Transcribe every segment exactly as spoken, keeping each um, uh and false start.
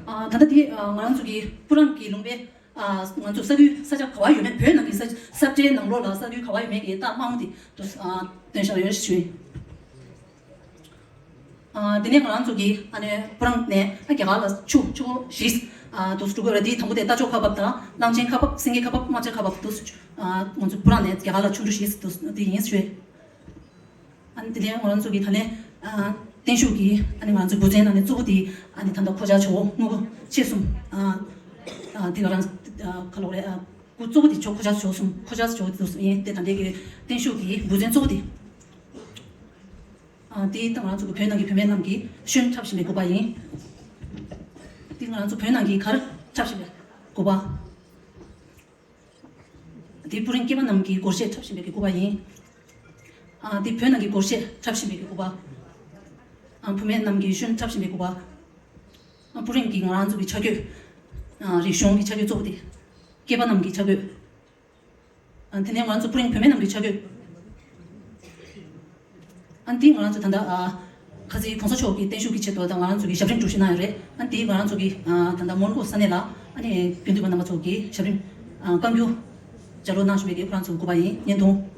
ཨ། ད་ལྟ་དེ་ཨ་ང་རང་ཚོ་གི་སྤུ་རངས་ཀྱི་ལུང་པའི་ཨ་ང་ཚོ་ས་ཁུལ་ས་ཆ་ག་བ་ཡོད་མེད། བོད་ནང་གི་ས་ས་ཁྲའི་ནང་ལོགས་ལ་ས་ཁུལ་ག་བ་ཡོད་མེད་ཀྱི་རྟགས་མང་པོ་དེ་དུ་ཨ་སྟོན་བཞག་ཡོད་ཞུ། ཨ། དེ་ནས་ང་རང་ཚོ་གི་ཨ་ནི་སྤུ་རངས་ནས་ཨ་རྒྱ་གར་ལ་ཆུ་ཆུ་བཞི་ཨ་དུ་འགྲོ་དགོས་རེད། དེའི་དང་པོ་དེ་རྟ་མཆོག་ཁ་འབབ་དང་། གླང་ཆེན་ཁ་འབབ། སེང་གེ་ཁ་འབབ། རྨ་བྱ་ཁ་འབབ་དུ་ཨ་ང་ཚོ་སྤུ་རངས་ནས་རྒྱ་གར་ལ་ཆུ་འགྲོ་བཞི་དུ་དེ་ཡིན་ཞུས། ཨ་ནི་དེ་ནས་ང་རང་ཚོ་གི་ད་ལན་ཨ་བརྟན་བཞུགས་ཀྱི་ཨ་ནི་ང་རང་ཚོའི་འབུལ་ཚན་ནང་ནས་གཙོ་བོ་དེ་ཨ་ནི་ད་ལྟ་མཁོ་ཆ་ཇོ་བོ་དངོས་པོ་མཆེད་གསུམ། ཨ་ཨ་དེ་ག་རང་ཨ་ག་ལབ་རེད། ཨ་སྐུ་གཙོ་བོ་དེ་ཇོ་མཁོ་ཆ་ཇོ་བོ་གསུམ། མཁོ་ཆ་ཇོ་བོ་དེ་ཡིན་ཏེ། ད་ལྟའི་གི་བརྟན་བཞུགས་ཀྱི་འབུལ་ཚན་གཙོ་བོ་དེ། ཨ་དེ་ད་ང་རང་ཚོ་གི་བོད་ནང་གི་བུད་མེད་རྣམས་ཀྱིས་ཤུན་འཁྲབ་བཞིན་པའི་སྐུ་པར་ཡིན། དེ་ང་རང་ཚོ་བོད་ནང་གི་གར་འཁྲབ་བཞིན་པའི་སྐུ་པར། དེ་སྤུ་རིང་སྐྱེས་པ་རྣམས་ཀྱིས་སྒོར་གཞས་འཁྲབ་བཞིན་པའི་སྐུ་པར་ཡིན། ཨ་དེ་བོད་ནང་གི་སྒོར་གཞས་འཁྲབ་བཞིན་པའི་སྐུ་པར། ཨ་བུད་མེད་རྣམས་ཀྱིས་ཤུན་འཁྲབ་བཞིན་པའི་སྐུ་པར། ཨ་སྤུ་རིང་གི་ང་རང་ཚོ་གི་ཆ་བགོས། ཨ་རིག་གཞུང་གི་ཆ་བགོས་གཙོ་བོ་དེ། སྐྱེས་པ་རྣམས་ཀྱི་ཆ་བགོས། ཨ་དེ་ནས་ང་ཚོ་སྤུ་རིང་བུད་མེད་རྣམས་ཀྱི་ཆ་བགོས། ཨ་འདི་ང་རང་ཚོ་ད་ལྟ་ཨ་ཁ་སང་གོང་ས་མཆོག་གི་བརྟན་བཞུགས་ཀྱི་ཆེད་དུ་ད་ང་རང་ཚོ་གི་ཞབས་རིམ་སྒྲུབ་བཞིན་གནང་ཡོད་རེད། ཨ་འདི་ང་རང་ཚོ་གི་ཨ་ད་ལྟ་མོན་གྷོ་ས་གནས་ལ་ཨ་ནི་དགེ་འདུན་པ་རྣམ་པ་ཚོ་གི་ཞབས་རིམ་ཨ་བསྐང་རྒྱུ་ལྗགས་ཀློག་གནང་བཞིན་པའི་ཁོ་རང་ཚོ་སྐུ་པར་ཡིན། བརྙན་ཐུང་།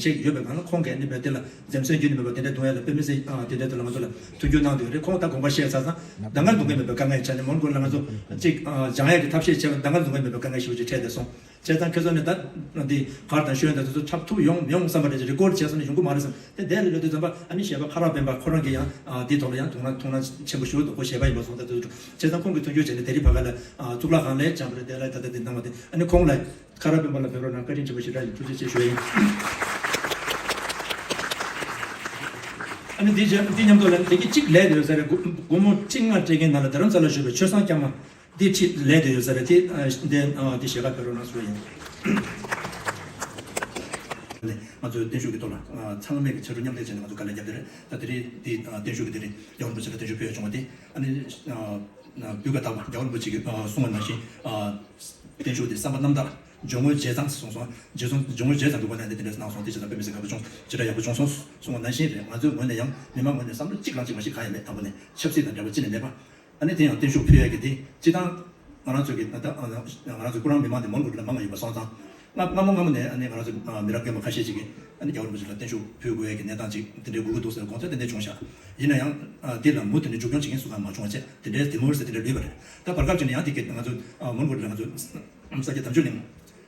ཅིག་ཡོད་པའི་སྒང་ལ་ཁོང་གིས་ནི་བོད་དེ་ལ་འཛེམ་ཟོན་རྒྱུན་ནས་མེད་པ་དེ་འདྲ་གཏོང་ཡ་ལ་དཔེ་མི་སྲིད་དེ་འདྲ་དུ་ལ་ང་ཚོ་ལ་མཐུན་འགྱུར་གནང་འདུག་རེད། ཁོང་ད་དགོངས་པ་བཞེས་ཚར་ཙང་ཟླ་ལྔ་སྡོད་མཁན་མེད་པའི་དཀའ་ངལ་ཆགས་ནས་མོན་གྷོ་ལ་ང་ཚོ་ཅིག་སྦྱང་ཡ་གི་ཐབས་ཤེས་བྱས་པ་ཟླ་ལྔ་སྡོད་མཁན་མེད་པའི་དཀའ་ངལ་ཞེ་པོ་ཅིག་འཕྲད་བསྡད་སོང་། བྱས་ཙང་ཁྱེད་ཚོ་ནི་ད་འདི་གར་དང་ཤོན་དང་དེ་ཚོ་འཁྲབ་ཐུབ་ཡོང་མི་ཡོང་བསམ་པ་རེད། ཅིག་རི་ཀོར་བྱས་སོང་ན་ཡོང་གི་མ་རེད་བསམ་དེ་དེ་ལ་ལོས་དུས་ཙམ་པ་ཨ་ནི་གཞས་པ་ཁ་རག་སྤེན་པ་ཁོ་རང་གིས་ཡང་འདིའི་ཐོག་ལ་ཡང་དོ་སྣང་དོ་སྣང་ཆེན་པོ་ཞུ་འདུག་ཁོ་གཞས་པ་ཡིན་པ་སོང་ཙང་དེ་ཚོ་བྱས་ཙང་ཁོང་གིས་མཐུན་འགྱུར་བྱས་ནས་དེ་རིང་ཕ་ག་ལ་གཙུག་ལག་ཁང་ལ་བྱམས་པ་རེད། དེ་ལ་ད་ལྟ་འདི་གནང་བ་དེ་ཨ་ནི་ཁོང་ལ། ཁ་རག་སྤེན་པ་ལ་ཕེབས་རོགས་གནང་། བཀའ་དྲིན་ཆེན་པོ་ཞེ་དྲག་ཡིན། ཐུགས་རྗེ་ཆེ་ཞུ་ཡ་ཡིན། ཨ་ནི་འདི་རྗེས་འདི་མཉམ་དུ་ལ་དེ་གི་གཅིག་ལས་དེ་ཡོད་ས་རེད། སྒོ་སྒོར་མོ་ཁྲི་ལྔ་སྤྲད་མཁན་ནང་ལ་རྡ་རམ་ས་ལ་བཞུགས་པའི་ཆོས་བཟང་སྐྱབས་མ་འདི་ཁྲི་ལས་དེ་ཡོད་ས་རེད། དེ་འདི་འདི་ཞལ་ཁ་ཕེབས་རོགས་གནང་ཞུ་ཡ་ཡིན། ང་ཚོའི་བརྟན་བཞུགས་ཀྱི་ཐོག་ལ་ཚང་མས་ཀྱི་ཕྱར་གྲུ་མཉམ་འདེགས་བྱས་ནས་ང་ཚོ་དཀའ་ལས་བརྒྱབ་དེ་རེད། ད་དེ་རིང་འདི་བརྟན་བཞུགས་ཀྱི་དེ་རིང་རྒྱལ་བ་རིན་པོ་ཆེ་ལ་བརྟན་བཞུགས་ཕུལ་ཡ་བྱུང་བ་དེ་ཨ་ནི། སྤུས་ཀ་དག་པ་རྒྱལ་བ་རིན་པོ་ཆེ་གིས་གསུངས་པ་ནང་བཞིན། བརྟན་བཞུགས་དེ་བསམ་པ་རྣམ་དག་ཇོ་མོའི་རྗེས་གཙང་གསུངས་སོང་། རྗེས་གཙང་ཇོ་མོའི་རྗེས་གཙང་འདུག་པ་ནས་འདི་དེ་འདྲ་གནང་སོང་། དེ་བྱས་ཙང་དཔེ་མི་སྲིད་དགའ་པོ་བྱུང་། ཇི་འདྲ་ཡག་པོ་བྱུང་སོང་གསུངས་པ་ནང་བཞིན་རེད། ང་ཚོའི་ངོས་ནས་ཡང་མི་མང་ངོས་ནས་བསམ་བློ་གཅིག་རང་གཅིག་མ་ཞིག་གང་ཡང་མེད། དང་པོ་ནས་ཆབ་སྲིད་དང་འབྲེལ་བ་གཅིག་ནས་མེད་པ། ཨ་ནི་དེ་ཡང་བརྟན་བཞུགས་ཕུལ་ཡས་ཀྱི་དེ་སྤྱི་བཏང་ང་རང་ཚོ་གི་ད་ལྟ་ང་རང་ཚོ་སྤུ་རང་མི་མང་དེ་མོན་གྷོ་ལ་མང་ང་ཡོད་པ་སོང་ཙང་། སྔ་སྔ་མོ་སྔ་མོ་ནས་ཨ་ནི་ང་རང་ཚོ་མི་རབས་རྒན་པ་ཁ་ཤས་ཅིག་གིས་ཨ་ནི་རྒྱལ་བ་རིན་པོ་ཆེ་ལ་བརྟན་བཞུགས་ཕུལ་དགོས་ཡས་ཀྱི་གནས་སྟངས་ཅིག་དེ་འདྲའི་དགོས་ཀྱི་འདུག་ཟེར་དགོངས་ཚུལ་དེ་འདྲ་བྱུང་ཤག་ཡིན་ན་ཡང་དེ་ལ་མུ་མཐུད་ནས་མཇུག་སྐྱོང་བྱེད་མཁན་སུ་གང་མ་བྱུང་བ་བྱས་དེ་འདྲའི་དེ་མོ་རེ་ཟེར་དེ་འདྲ་ལུས་པ་རེད། ད་བར་སྐབས་ཅིག་ནས་ཡང་དེ་གི་ང་ཚོ་མོན་གྷོ་ལ་ང་ཚོ་ས་སྐྱ་དམ་ཆོས་གླིང་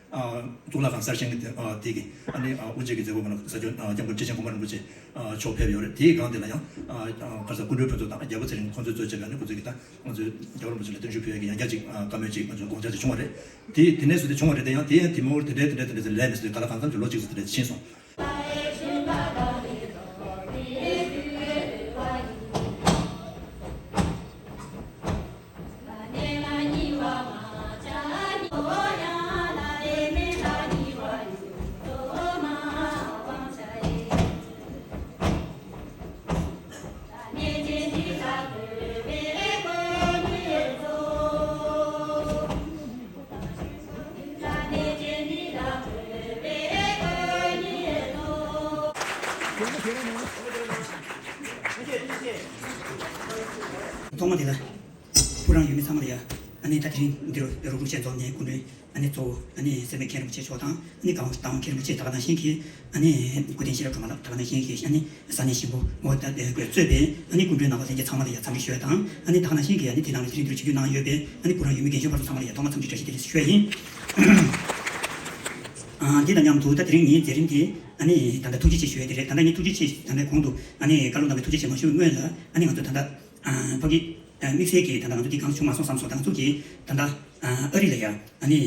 གཙུག་ལག་ཁང་གསར་བཞེངས་ཀྱི་དེ་གི་ཨ་ནི་དབུ་འབྱེད་ཀྱི་མཛད་སྒོ་གི་ནང་ས་སྐྱ་སྐྱབས་མགོན་ཁྲི་ཆེན་གོང་མ་རིན་པོ་ཆེ་མཆོག་ཕེབས་ཡོད་རེད། དེའི་སྒང་དེ་ལ་ཡང་ཁ་ས་སྐུ་མགྲོན་ཕུན་ཚོགས་དང་རྒྱལ་པོ་ཚེ་རིང་ཁོང་ཚོས་གཙོས་བྱས་པའི་ཨ་ནི་སྐུ་ཚེ་གི་ད་ང་ཚོའི་རྒྱལ་བ་རིན་པོ་ཆེ་ལ་བརྟན་བཞུགས་ཕུལ་ཡས་ཀྱི་ཡང་བསྐྱར་ཅིག་བཀའ་མོལ་ཅིག་ང་ཚོའི་དགོངས་འཆར་ཅིག་བྱུང་བ་རེད། དེ་དེ་ནས་བཟུང་སྟེ་བྱུང་བ་རེད། དེ་ཡང་དེ་ཡང་དེ་མོ་དེ་འདྲའི་དེ་འདྲའི་དེ་འདྲའི་ཟེར་ལས་མི་སྲིད་ག་ལ་གང་འཚམ་གྱི་ལོ་གཅིག་ཙམ་དེ་འདྲ་ཕྱིན་སོང་། ཐོག་མ་དེ་ལ་སྤུ་རང་ཡུལ་མི་ཚང་མ་ལ་ཡ་ཨ་ནི་ད་དེ་རིང་འདི་རུ་རུབ་རུབ་བྱས་འཛོམས་ནས་སྐུ་མགྲོན། ཨ་ནི་གཙོ་བོ་ཨ་ནི་སེར་སྨད་མཁན་རིན་པོ་ཆེ་མཆོག་དང་ཨ་ནི་སྒང་བསྟན་དབང་མཁན་རིན་པོ་ཆེ་ད་ག་ནང་བཞིན་གྱི་ཨ་ནི་སྐུ་རྟེན་ཤེས་རབ་སྒྲོལ་མ་ལགས་ད་ག་ནང་བཞིན་གྱི་ཨ་ནི་ས་གནས་གཞིས་འགོ་ངོ་ད་ཨེ་གཙོས་པའི་ཨ་ནི་སྐུ་མགྲོན་རྣམ་པ་ལྷན་རྒྱས་ཚང་མ་ལ་ཡ་འཚམས་འདྲི་ཞུ་ཡ་དང་། ཨ་ནི་ད་ག་ནང་བཞིན་གྱི་ཨ་ནི་དེ་ནང་ལ་དེ་རིང་འདིར་ཆིབས་བསྒྱུར་གནང་ཡོད་པའི་ཨ་ནི་སྤུ་རང་ཡུལ་མི་རྒན་གཞོན་བར་དུ་ཚང་མ་ལ་ཡ་ཐོག་མར་འཚམས་འདྲི་བཀྲ་ཤིས་བདེ་ལེགས་ཞུ་ཡ་ཡིན། ཨ་འདི་དང་མཉམ་དུ་ད་དེ་རིང་ངའི་མཛད་རིམ་དེ་ཨ་ནི་ད་ལྟ་ཐུགས་རྗེ་ཆེ་ཞུ་ཡ་དེ་རེད། ད་ལྟ་ངས་ཐུགས་རྗེ་ཆེ་ད་ལྟའི་གོང་དུ་ཨ་ནི་བཀའ་སློབ་གནང་བའི་ཐུགས་རྗེ་ཆེ་མ་ཞུ་བའི་སྔོན་ལ་ཨ་ནི་ང་ཚོ་ད་ལྟ་ཨ་ཕ་གི་དམིགས་བསལ་གྱིས་ད་ལྟ་ང་ཚོ་འདི་གང་བྱུང་མ་སོང་བསམ་སོང་། ད་ང་ཚོ་གིས་ད་ལྟ་ཨ་རི་ལ་ཡ་ཨ་ནི་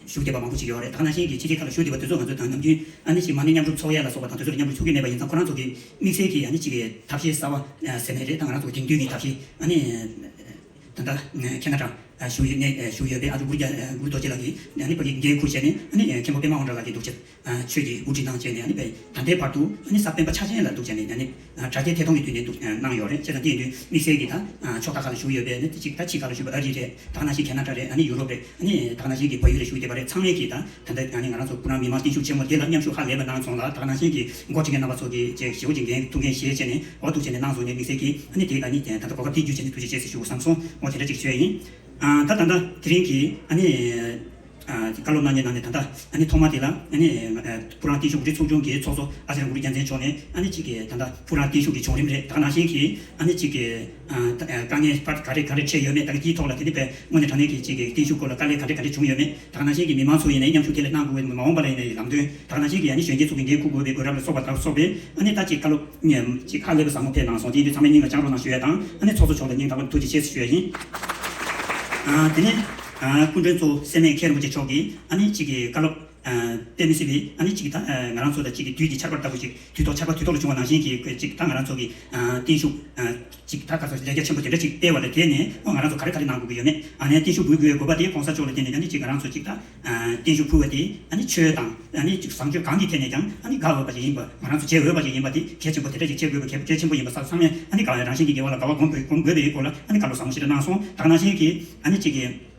བཞུགས་བསྡད་པ་མང་པོ་ཞིག་ཡོད་རེད། ད་ག་ནང་བཞིན་གྱི་ཕྱི་རྒྱལ་ཁག་ལ་བཞུགས་བསྡད་པ་དེ་ཚོ་ང་ཚོ་ད་ནམ་རྒྱུན་ཨ་ནི་ཞིག་མ་ཎི་མཉམ་རུབ་ཚོགས་ཡ་ལ་སོགས་པ་དང་དེ་ཚོ་ལ་མཉམ་རུབ་ཚོགས་ཀྱི་མེད་པ་ཡིན་ཙང་ཁོ་རང་ཚོ་གིས་དམིགས་བསལ་གྱིས་ཨ་ནི་ཅིག་གི་ཐབས་ཤེས་གསར་པ་ཟེར་ནའི་རེད། ད་ང་རང་ཚོ་དེང་དུས་ཀྱི་ཐབས་ཤེས་ཨ་ནི་ད་ལྟ་ཁེ་ན་ཌ་བཞུགས་ཡོད་ནས་བཞུགས་ཡོད་པའི་ཨ་ཅག་གུ་རུ་རྒྱ་གུ་རུ་རྡོ་རྗེ་ལགས་ཀྱིས་ཨ་ནི་ཕ་གི་འགན་འཁུར་བྱས་ནས་ཨ་ནི་མཁན་པོ་པདྨ་དབང་གྲགས་ལགས་ཀྱིས་འདུག་བྱས། ཆོས་ཀྱི་དབུ་ཁྲིད་གནང་བྱས་ནས་ཨ་ནི་དཔེ་ད་ལྟའི་བར་དུ་ཨ་ནི་གཟའ་སྤེན་པ་ཆ་ཅན་ལ་འདུག་བྱས་ནས་ཨ་ནི་དྲ་རྒྱའི་ཐད་གཏོང་གི་དུས་ནས་འདུག་གནང་ཡོད་རེད། བྱས་ཙང་དེ་ཡིན་དུས་དམིགས་བསལ་གྱི་ད་ཕྱོགས་མཐའ་ཁག་ལ་བཞུགས་ཡོད་པའི་ཨ་ནི་དེ་གཅིག་ད་ཕྱི་ཁ་ལ་བཞུགས་པའི་ཨ་རི་རེད། ད་ག་ནང་བཞིན་ཁེ་ན་ཌ་རེད། ཨ་ནི་ཡུ་རོབ་རེད། ཨ་ནི་ད་ག་ནང་བཞིན་གྱི་བལ་ཡུལ་ལ་བཞུགས་བསྡད་པ་རེད། ཚང་མས་ཀྱིས་ད་ད་ལྟ་ཨ་ནི་ང་རང་ཚོ་སྤུ་ན་མི་མང་བརྟན་བཞུགས་ཆེན་མོ་དེ་ལ་མཉམ་ཞུགས་ཧ་ལས་པ་གནང་སོང་ལ། ད་ག་ནང་བཞིན་གྱི་འགོ་ཁྲིད་མཁན་རྣམ་པ་ཚོ་གིས་ཅིག་ཞེ་པོ་ཅིག་འགན་ཐུགས་འགན་བཞེས་བྱས་ནས་འོ་ཐུགས་བྱས་ནས་གནང་སོང་ནས་དམིགས་བསལ་གྱིས་ཨ་ནི་དེ་ཨ་ནི་ད་ལྟ་གོ་སྐབས་དེ་བརྒྱུད་བྱས་ནས་ཐུགས་རྗེ་ཆེ་ཟེར་ཞུ་དགོས་བསམ་སོང་། འོ་དེ་འདྲ་ཅིག་བྱས་ཡིན། ད་ད་ལྟ་དེ་རིང་གི་ཨ་ནི། བཀའ་སློབ་གནང་མཁན་ནང་ནས་ད་ལྟ་ཨ་ནི་ཐོག་མ་དེ་ལ་ཨ་ནི་སྤུ་རང་བརྟན་བཞུགས་འགོ་ཁྲིད་ཚོགས་ཆུང་གི་ཚོགས་གཙོ་ཨ་ཅག་གུ་རུ་རྒྱལ་མཚན་མཆོག་ནས་ཨ་ནི་གཅིག་གི་ད་ལྟ་སྤུ་རང་བརྟན་བཞུགས་ཀྱི་བྱུང་རིམ་རེད། ད་ག་ནང་བཞིན་གྱི་ཨ་ནི་གཅིག་གི་དཀའ་ངལ་ག་རེ་ག་རེ་འཕྲད་ཡོད་མེད། ད་གི་དེའི་ཐོག་ལ་དེ་ནི་དཔེ་དངོས་གནས་དྲང་གནས་ཀྱི་གཅིག་གི་བརྟན་བཞུགས་སྐོར་ལ་དཀའ་ལས་ག་འདྲ་ག་འདྲ་བྱུང་ཡོད་མེད། ད་ག་ནང་བཞིན་གྱི་མི་མང་ཚོ་ཡིན་ནའི་མཉམ་ཞུགས་དེ་ལ་གནང་དགོས་པའི་མ་འོངས་པ་ལ་ཡིན་ནའི་ལམ་སྟོན། ད་ག་ནང་བཞིན་གྱི་ཨ་ནི་གཞོན་སྐྱེས་ཚོ་གི་འགན་འཁུར་དགོས་པའི་དགོས་རབ་ལ་སོགས་པ་ལ་སོགས་པའི་ཨ་ནི་ད་གཅིག་བཀའ་སློབ་ཅིག་ཧ་ལས་པ་ཟབ་མོ་ཕེབས་གནང་སོང་། དེ་ཡིན་དུས་ཚང་མས་སྙིང་ལ་བཅངས་རོགས་གནང་ཞུ་ཡ་དང་། ཨ་ནི་ཚོགས་གཙོ་མཆོག་ལ་སྙིང་ཐག་པ་ནས་ཐུགས་རྗེ་ཆེ་ཞུ་ཡ་ཡིན། ཨ་དེ་ནས་ཨ་སྐུ་མགྲོན་གཙོ་སེར་སྨད་མཁན་རིན་པོ་ཆེ་མཆོག་གིས་ཨ་ནི་གཅིག་གི་བཀའ་སློབ་ཨ་དཔེ་མི་སྲིད་པའི་ཨ་ནི་གཅིག་ད་ཨ་ང་རང་ཚོ་དང་གཅིག་གི་དུས་ཀྱི་ཆར་པ་ལྟ་བུ་ཞིག་དུས་ཐོག་ཆར་པ་དུས་ཐོག་ལ་བྱུང་བ་ནང་བཞིན་གྱི་གཅིག་ད་ང་རང་ཚོ་གི་ཨ་བརྟན་བཞུགས་ཨ་གཅིག་ད་ག་ཚོད་ལས་ཀ་ཆེན་པོ་དེ་འདྲ་ཅིག་སྤེལ་བ་ལ་བརྟེན་ནས་ཨོ་ང་རང་ཚོ་ག་རེ་ག་རེ་གནང་དགོས་ཀྱི་ཡོད་མེད། ཨ་ནི་བརྟན་བཞུགས་འབུལ་དགོས་པའི་དགོས་པ་དེ་གོང་ས་མཆོག་ལ་བརྟེན་ནས་ཨ་ནི་གཅིག་ང་རང་ཚོ་གཅིག་ད་ཨ་བརྟན་བཞུགས་ཕུལ་བ་དེ་ཨ་ནི་ཆོས་དང་ཨ་ནི་བཟང་སྤྱོད་གང་གི་ཐད་ནས་ཀྱང་ཨ་ནི་དགའ་འོས་པ་ཞིག་ཡིན་པ། ང་རང་ཚོ་བྱེད་འོས་པ་ཞིག་ཡིན་པ་དེ་གལ་ཆེན་པོ་དེ་འདྲ་ཞིག་བྱེད་དགོས་པ་གལ་གལ་ཆེན་པོ་ཡིན་པ་ས་ཚང་མས་ཨ་ནི་དགའ་བའི་རང་བཞིན་གྱི་དགེ་བ་ལ་དགའ་བ་སྒོམ་དགོས་སྒོམ་དགོས་པའི་སྐོར་ལ་ཨ་ནི་བཀའ་སློབ་བཟང་པོ་ཞིག་གནང་སོང་། ད་ག་ནང་བཞིན་གྱི་ཨ་ནི་གཅིག་གི་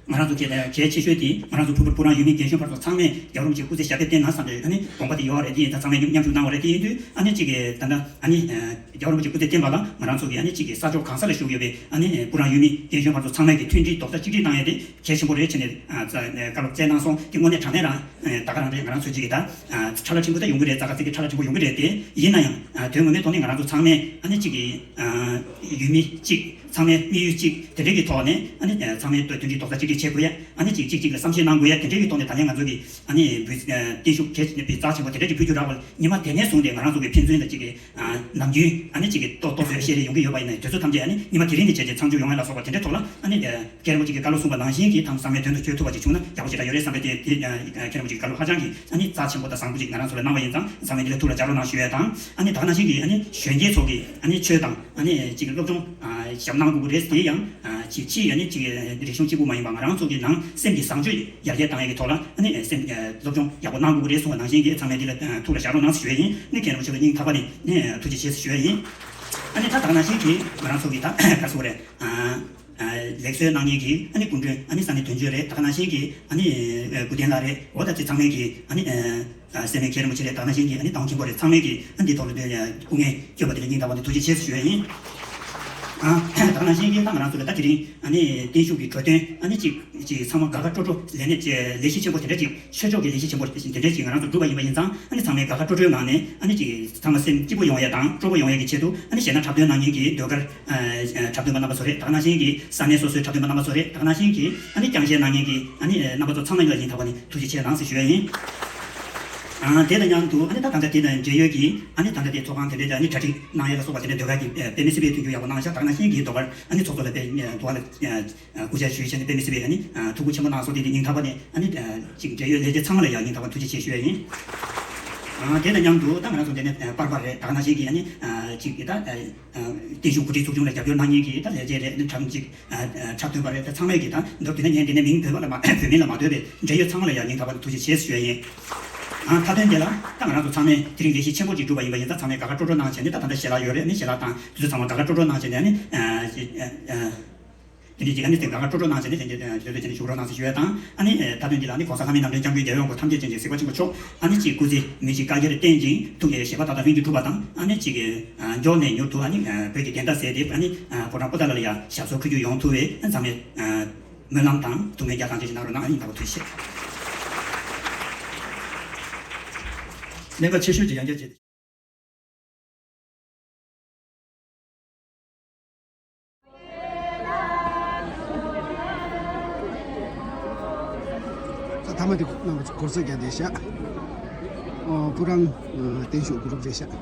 ང་རང་ཚོ་གལ་གལ་ཆེ་ཤོས་དེ་ང་རང་ཚོ་ཕུར་བུ་སྤུ་རང་ཡུལ་མི་རྒན་གཞོན་བར་དུ་ཚང་མས་རྒྱལ་བ་རིན་པོ་ཆེའི་སྐུ་ཚེ་ཞབས་པད་བརྟན་ན་བསམ་པའི་ཨ་ནི་དགོངས་པ་དེ་ཡོད་རེད། དེ་ཡིན་ཙང་ཚང་མས་མཉམ་ཞུགས་གནང་བ་རེད། དེ་ཡིན་དུས་ཨ་ནི་གཅིག་གིས་ད་ལྟ་ཨ་ནི་རྒྱལ་བ་རིན་པོ་ཆེའི་སྐུ་ཚེ་བརྟན་པ་ལ་ང་རང་ཚོ་གིས་ཨ་ནི་གཅིག་གིས་ས་ཕྱོགས་གང་ས་ལ་བཞུགས་ཡོད་པའི་ཨ་ནི་སྤུ་རང་ཡུལ་མི་རྒན་གཞོན་བར་དུ་ཚང་མས་ཀྱི་མཐུན་སྒྲིལ་རྡོག་རྩ་གཅིག་སྒྲིལ་གནང་ཡས་དེ་གལ་ཆེན་པོ་རེད་བྱས་ནས་བཀའ་སློབ་སྩལ་གནང་སོང་། དེ་དངོས་གནས་དྲང་གནས་རང་ད་ག་རང་རེད། ང་རང་ཚོ་གཅིག་གིས་ད་ཁྲ་ལ་ཕྲན་བུ་ད་ཡོང་གི་རེད། ཙག་ག་ཙིག་གི་ཁྲ་ལ་ཕྲན་བུ་ཡོང་གི་རེད། དེ་ཡིན་ན་ཡང་དོན་ངོ་མའི་ཐོག་ནས་ང་རང་ཚོ་ཚང་མས་ཨ་ནི་གཅིག་གིས་ཡུལ་མི་གཅིག་ཚང་མའི་དམིགས་ཡུལ་གཅིག་དེ་འདྲའི་གི་ཐོག་ནས་ཨ་ནི་ཚང་མས་མཐུན་སྒྲིལ་རྡོག་རྩ་གཅིག་སྒྲིལ་བྱེད་དགོས་ཡ། ཨ་ནི་གཅིག་གཅིག་གཅིག་ལ་བསམ་ཤེས་གནང་དགོས་ཡ། དེ་འདྲའི་གི་ཐོག་ནས་ད་ལན་ང་ཚོ་གི་ཨ་ནི་བོད་བརྟན་བཞུགས་གལ་ཆེ་ན་བའི་རྩ་ཆེན་པོ་དེ་འདྲ་ཅིག་ཕུལ་རྒྱུ་རག་པ་ལ་ཉི་མ་དེ་ནས་བཟུང་སྟེ་ང་རང་ཚོ་གི་ཕན་ཚུན་ལ་ཅིག་གི་ནམ་རྒྱུན་ཨ་ནི་ཅིག་གི་ཏོག་ཏོག་ཙམ་བཤད་རེས་ཡོང་གི་ཡོད་པ་ཡིན་ན་དུས་ཚོད་ཐམས་ཅད་ཨ་ནི་ཉི་མ་དེ་རིང་ནས་བྱས་རྗེས་ཚང་འཇོག་ཡོང་ཡ་ལ་སོགས་པ་དེ་འདྲའི་ཐོག་ལ་ཨ་ནི་མཁན་རིན་པོ་ཆེ་གི་བཀའ་སློབ་གསུངས་པ་ནང་བཞིན་གྱི་ཐམས་ཚང་མས་དོན་དུ་འཁྱོལ་ཐུབ་པ་ཅིག་བྱུང་ན་ཡག་པོ་ཞེ་དྲག་ཡོད་རེད་བསམ་པའི་དེ་དེ་མཁན་རིན་པོ་ཆེ་གི་བཀའ་སློབ་ཧ་ཅང་གི་ཨ་ནི་རྩ་ཆེན་པོ་དང་བཟང་པོ་ཅིག་ང་རང་ཚོ་ལ་གནང་བ་ཡིན་ཙང་ཚང་མས་འདི་ལ་ཐུགས་ལ་འཇགས་རོགས་གནང་ཞུ་ཡ་དང་། ཨ་ནི་ད་ག་ནང་བཞིན་གྱི་ཨ་ནི་གཞོན་སྐྱེས་ཚོ་གི་ཨ་ནི་ཆོས་དང་ཨ་ནི་ཅིག་སློབ་སྦྱོང་ཞབས་གནང་དགོས་ཀྱི་རེད། དེ་ཡང་ཅིག་ཕྱི་ཨ་ནི་ཅིག་རིག་གཞུང་གཅིག་པུ་མ་ཡིན་པ་ང་རང་ཚོ་གི་ནང་སེམས་ཀྱི་བཟང་སྤྱོད་ཡར་རྒྱས་བཏང་ཡ་གི་ཐོག་ལ་ཨ་ནི་སེམས་སློབ་སྦྱོང་ཡག་པོ་གནང་དགོས་ཀྱི་རེད་གསུངས་པ་ནང་བཞིན་གྱི་ཚང་མས་འདི་ལ་ཐུགས་ལ་བཞག་རོགས་གནང་ཞུ་ཡ་ཡིན། ཨ་ནི་མཁན་རིན་པོ་ཆེ་ལ་སྙིང་ཐག་པ་ནས་ཐུགས་རྗེ་ཆེ་ཞུ་ཡ་ཡིན། ཨ་ནི་ད་ད་ག་ནང་བཞིན་གྱི་ང་རང་ཚོ་གི་ད་ག་རེ་ཟེར་དགོས་རེད། ལེགས་གསོལ་གནང་མཁན་གྱི་ཨ་ནི་སྐུ་མགྲོན་ཨ་ནི་ས་གནས་དོན་གཅོད་རེད། ད་ག་ནང་བཞིན་གྱི་ཨ་ནི་སྐུ་རྟེན་ལགས་རེད། འོ་ད་ཚེ་ཚང་མས་ཀྱི་ཨ་ནི་སྲས་མོ་མཁན་རིན་པོ་ཆེ་རེད། ད་ག་ནང་བཞིན་གྱི་ཨ་ནི་དང་མཁན་པོ་རེད། ཚང་མས་ཀྱི་ཨ་འདི་ཐོག་ལ་སྐུ་ངལ་བསྐྱོན་པ་དེ་ལ་སྙིང་ཐག་པ་ནས་ཐུགས་རྗེ་ཆེ་ཞུ་ཡ་ཡིན། ད་ག་ནང་བཞིན་གྱི་ད་ང་རང་ཚོ་ལ་ད་དེ་རིང་ཨ་ནི་བརྟན་བཞུགས་ཀྱི་གྲོས་སྟོན་ཨ་ནི་ཅིག་ཅིག་ཚང་མ་དགའ་དགའ་སྤྲོ་སྤྲོ་ལས་གནས་ལས་གཞི་ཆེན་པོ་དེ་འདྲ་ཅིག་ཆོས་ཕྱོགས་ཀྱི་ལས་གཞི་ཆེན་པོ་དེ་འདྲ་ཅིག་ང་རང་ཚོ་བསྒྲུབས་པ་ཡིན་པ་ཡིན་ཙང་ཨ་ནི་ཚང་མས་དགའ་དགའ་སྤྲོ་སྤྲོའི་ངང་ནས་ཨ་ནི་ཅིག་ཚང་མ་སེམས་སྐྱིད་པོ་ཡོང་ཡ་དང་སྤྲོ་པོ་ཡོང་ཡ་གི་ཆེད་དུ་ཨ་ནི་གཞས་སྣ་འཁྲབ་སྟོན་གནང་མཁན་གྱི་ཟློས་གར་འཁྲབ་སྟོན་པ་རྣམ་པ་ཚོ་རེད། ད་ག་ནང་བཞིན་གྱི་ས་གནས་སོ་སོའི་འཁྲབ་སྟོན་པ་རྣམ་པ་ཚོ་རེད། ད་ག་ནང་བཞིན་གྱི་ཨ་ནི་རྐྱང་གཞས་གནང་མཁན་གྱི་ཨ་ནི་རྣམ་པ་ཚོ་ཚང་མ་ལ་སྙིང་ཐག་པ་ནས་ཐུགས་རྗེ་ཆེ་གནང་ཟེར་ཞུ་ཡ་ཡིན། ཨ་དེ་དང་མཉམ་དུ་ཨ་ནི་ད་ད་ལྟ་དེ་དང་འབྲེལ་ཡོད་ཀྱི་ཨ་ནི་ད་ལྟ་དེ་ཚོགས་ཁང་དེ་འདྲའི་ཨ་ནི་གྲ་སྒྲིག་གནང་ཡ་ལ་སོགས་པ་དེ་འདྲ་ཟློས་གར་གྱི་དཔེ་མི་སྲིད་པའི་མཐུན་འགྱུར་ཡག་པོ་གནང་ཤག་ད་ག་ནང་བཞིན་གྱི་ཟློས་གར་ཨ་ནི་ཚོགས་གཙོ་ལ་དཔེ་དུ་བ་ལ་སྐུ་ཕྱག་ཞུས་བྱས་ནས་དཔེ་མི་སྲིད་པའི་ཨ་ནི་ཐུགས་ཁུར་ཆེན་པོ་གནང་སོང་། དེ་དེ་སྙིང་ཐག་པ་ནས་ཨ་ནི་ཅིག་འབྲེལ་ཡོད་ལས་བྱེད་ཚང་མ་ལ་ཡང་སྙིང་ཐག་པ་ཐུགས་རྗེ་ཆེ་ཞུ་ཡ་ཡིན། ཨ་དེ་དང་མཉམ་དུ་ད་ང་རང་ཚོ་འདི་ནས་པར་པར་རེད། ད་ག་ནང་བཞིན་གྱི་ཨ་ནི་ཅིག་ད་བརྟན་བཞུགས་གོ་སྒྲིག་ཚོགས་ཆུང་ལ་རྒྱབ་སྐྱོར་གནང་མཁན་གྱི་ད་ལས་བྱེད་རེད། ཨ་ནི་འཁྲབ་ཅིག་འཁྲབ་སྟོན་པ་རེད། ད་ཚང་མས་ཀྱི་ད་མདོར་བསྡུས་ན་ངས་འདི་ནས་མིང་བོད་པ་ལ་མ་བོད་མི་ལ་མ་ལྟོས་པའི་འབྲེལ་ཡོད་ཚང་མ་ལ་ཡང་སྙིང་ཐག་པ་ནས་ཐུགས་རྗེ་ཆེ་ཞུ་ཡ་ཡིན། ཨ་མཐའ་དོན་དེ་ལ་ད་ང་རང་ཚོ་ཚང་མས་དེ་རིང་ལས་གཞི་ཆེན་པོ་ཅིག་བསྒྲུབས་པ་ཡིན་པ་ཡིན་ཙང་ཚང་མས་དགའ་དགའ་སྤྲོ་སྤྲོ་གནང་བྱས་ནས་ད་ད་ལྟ་ཞལ་ལག་ཡོད་རེད། ཨ་ནི་ཞལ་ལག་དང་དེ་ཚོ་ཚང་མ་དགའ་དགའ་སྤྲོ་སྤྲོ་གནང་བྱས་ནས་ཨ་ནི་དེ་འདྲའི་ཅིག་ཨ་ནི་དེ་དགའ་དགའ་སྤྲོ་སྤྲོ་གནང་བྱས་ནས་དེ་འདྲའི་དེ་འདྲའི་བྱས་ནས་བཞུགས་རོགས་གནང་ཟེར་ཞུ་ཡ་དང་། ཨ་ནི་མཐའ་དོན་འདི་ལ་ཨ་ནི་༸གོང་ས་ལྷ་མིའི་རྣམ་འདྲེན་སྐྱབས་མགོན་རྒྱལ་བའི་དབང་པོ་ཐམས་ཅད་མཁྱེན་ཅིང་གཟིགས་པ་ཆེན་པོ་མཆོག་ཨ་ནི་གཅིག་སྐུ་ཚེ་མི་ཤིགས་བཀའ་རྒྱར་བརྟན་ཅིང་ཐུགས་ཀྱི་བཞེད་པ་མཐའ་དག་ལྷུན་གྱིས་གྲུབ་པ་དང་། ཨ་ནི་གཅིག་གི་མགྱོགས་ནས་མྱུར་དུ་ཨ་ནི་བོད་ཀྱི་བདེན་མཐའ་གསལ་ཏེ་ཨ་ནི་ཕོ་བྲང་པོ་ཏཱ་ལ་ལ་ཡ་ཞབས་སོར་འཁོད་རྒྱུ་ཡོང་ཐུབ་པའི་ཨ་ནི་ཚང་མས་སྨོན་ལམ་དང་ཐུགས་སྨོན་རྒྱ་གང་ཆེ་ཞིག་གནང་རོགས་གནང་། ཨ་ནི་ད་བར་ཐུགས་རྗེ་ཆེ། གནད་འགག་ཆེ་ཤོས་ཀྱི་ཡང་བསྐྱར་བྱས་ཏེ། ཐ་མ་དེ་རྣམ་པ་ཚོ་གོ་སོང་རྒྱག་བསྡད་ཤག་ཨོ་སྤུ་རང་བརྟན་བཞུགས་གུ་རུབ་རེད་ཤག་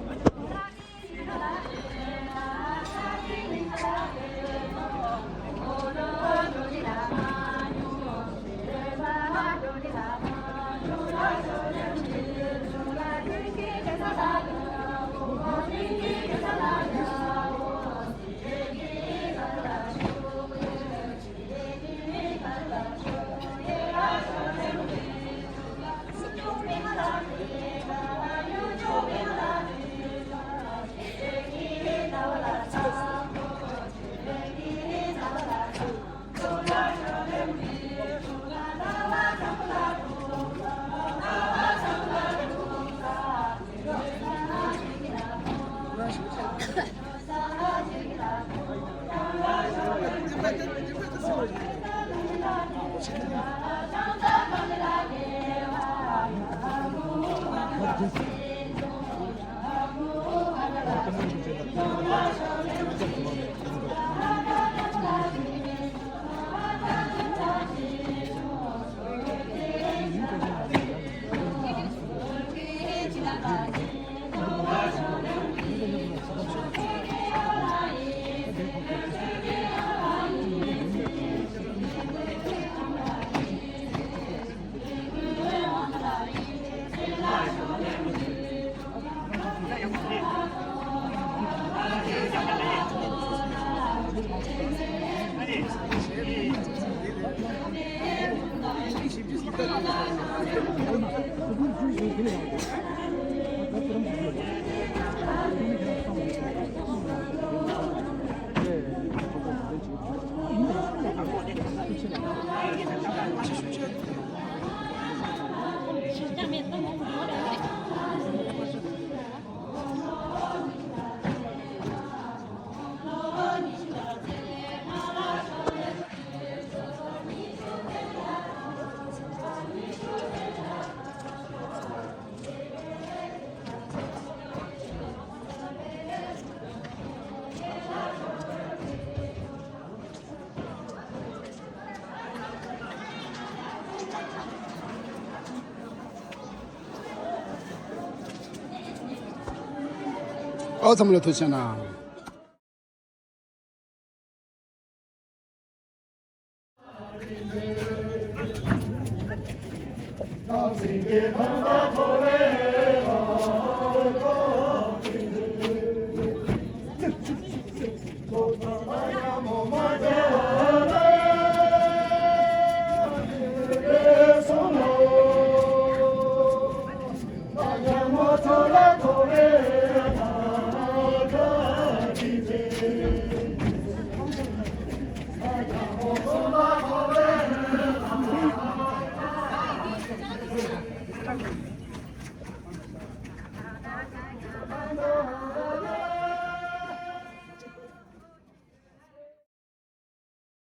ཨོ་ཚང་མ་ལ་ཐུགས་རྗེ་གནང་།